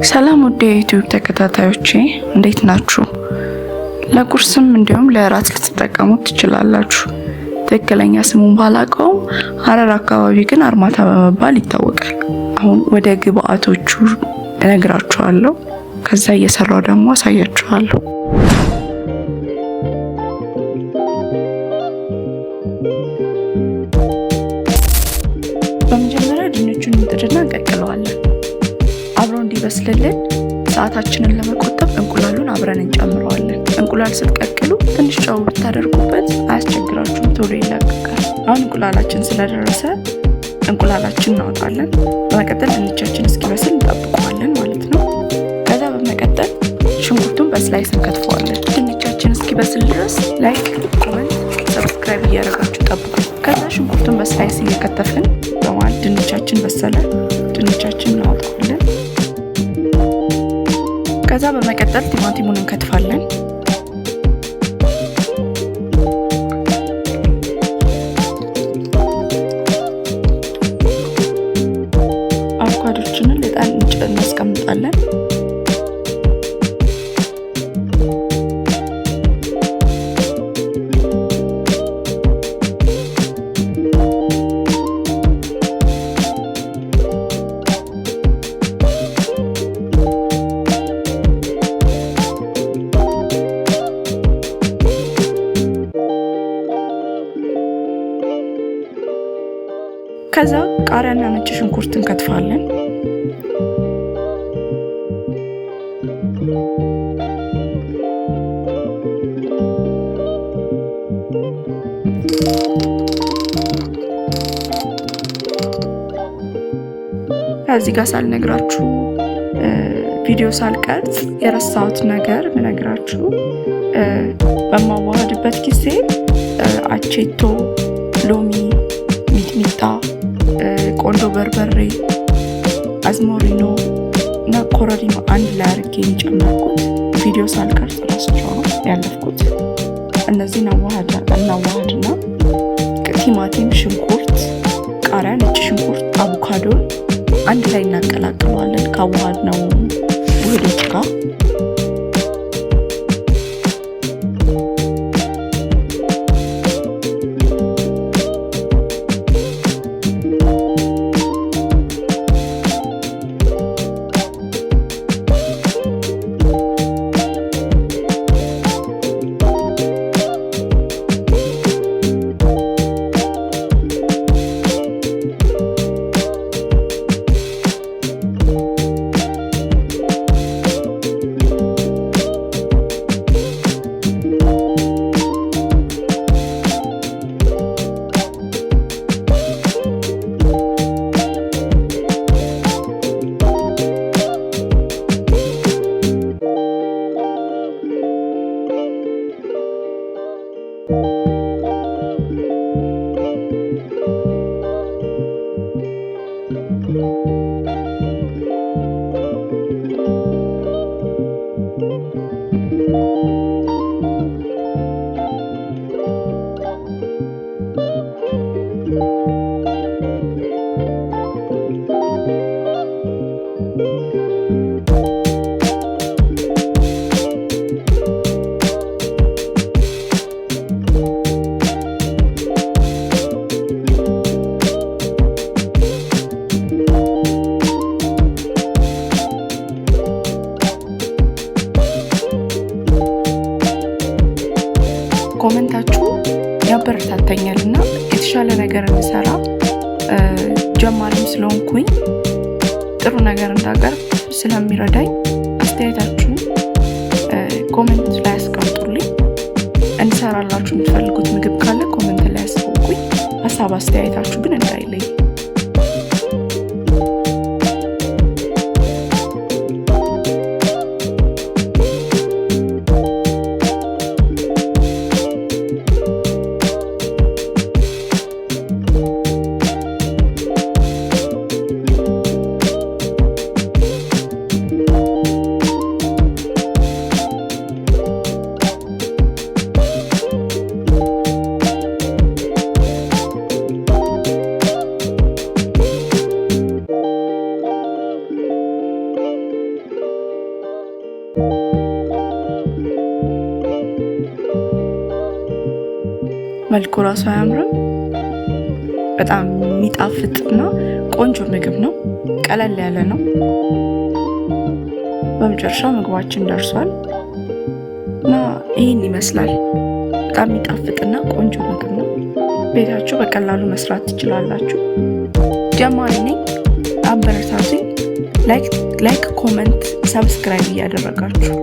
ሰላም ውድ የዩቲዩብ ተከታታዮቼ እንዴት ናችሁ? ለቁርስም እንዲሁም ለእራት ልትጠቀሙት ትችላላችሁ። ትክክለኛ ስሙን ባላውቀውም ሀረር አካባቢ ግን አርማታ በመባል ይታወቃል። አሁን ወደ ግብአቶቹ እነግራችኋለሁ። ከዛ እየሰራው ደግሞ አሳያችኋለሁ። በመጀመሪያ ድንቹን እንጥድና እንቀቅለዋለን። አብሮ እንዲበስልልን ሰዓታችንን ለመቆጠብ እንቁላሉን አብረን እንጨምረዋለን። እንቁላል ስትቀቅሉ ትንሽ ጨው ብታደርጉበት አያስቸግራችሁም፣ ቶሎ ይላቀቃል። አሁን እንቁላላችን ስለደረሰ እንቁላላችን እናወጣለን። በመቀጠል ድንቻችን እስኪበስል እንጠብቀዋለን ማለት ነው። ከዛ በመቀጠል ሽንኩርቱን በ slice እንከትፈዋለን። ድንቻችን እስኪበስል ድረስ like፣ comment፣ subscribe እያደረጋችሁ ጠብቁ። ከዛ ሽንኩርቱን በ slice እየከተፍን በመሀል ድንቻችን በሰለ። ድንቻችን እናወጣዋለን። ከዛ በመቀጠል ቲማቲሙን እንከትፋለን። አቮካዶችንን ልጠን እናስቀምጣለን። ከዛ ቃሪያና ነጭ ሽንኩርት እንከትፋለን። ከዚህ ጋር ሳልነግራችሁ ቪዲዮ ሳልቀርጽ የረሳሁት ነገር ምነግራችሁ በማዋሃድበት ጊዜ አቼቶ፣ ሎሚ፣ ሚጥሚጣ፣ ቆንዶ በርበሬ፣ አዝሞሪኖ እና ኮረሪማ አንድ ላይ አድርጌ የጨመርኩት ቪዲዮ ሳልቀርጽ ረስቼው ነው ያለፍኩት። እነዚህን እናዋሃድና ቲማቲም፣ ሽንኩርት፣ ቃሪያ፣ ነጭ ሽንኩርት፣ አቮካዶን አንድ ላይ እናቀላቅለዋለን ካዋሃድነው ውህዶች ጋር። comment ኣችሁ ያበረታታኛል እና የተሻለ ነገር እንሰራ ጀማሪም ስለሆንኩኝ ጥሩ ነገር እንዳቀርብ ስለሚረዳኝ አስተያየታችሁን comment ላይ አስቀምጡልኝ። እንሰራላችሁ የምትፈልጉት ምግብ ካለ comment ላይ አስታውቁኝ። ሀሳብ አስተያየታችሁ ግን እንዳይለይ። መልኩ ራሱ አያምርም? በጣም የሚጣፍጥና ቆንጆ ምግብ ነው። ቀለል ያለ ነው። በመጨረሻ ምግባችን ደርሷል እና ይህን ይመስላል። በጣም የሚጣፍጥና ቆንጆ ምግብ ነው። ቤታችሁ በቀላሉ መስራት ትችላላችሁ። ጀማሪ ነኝ፣ አበረታቱኝ። Like፣ comment፣ subscribe እያደረጋችሁ።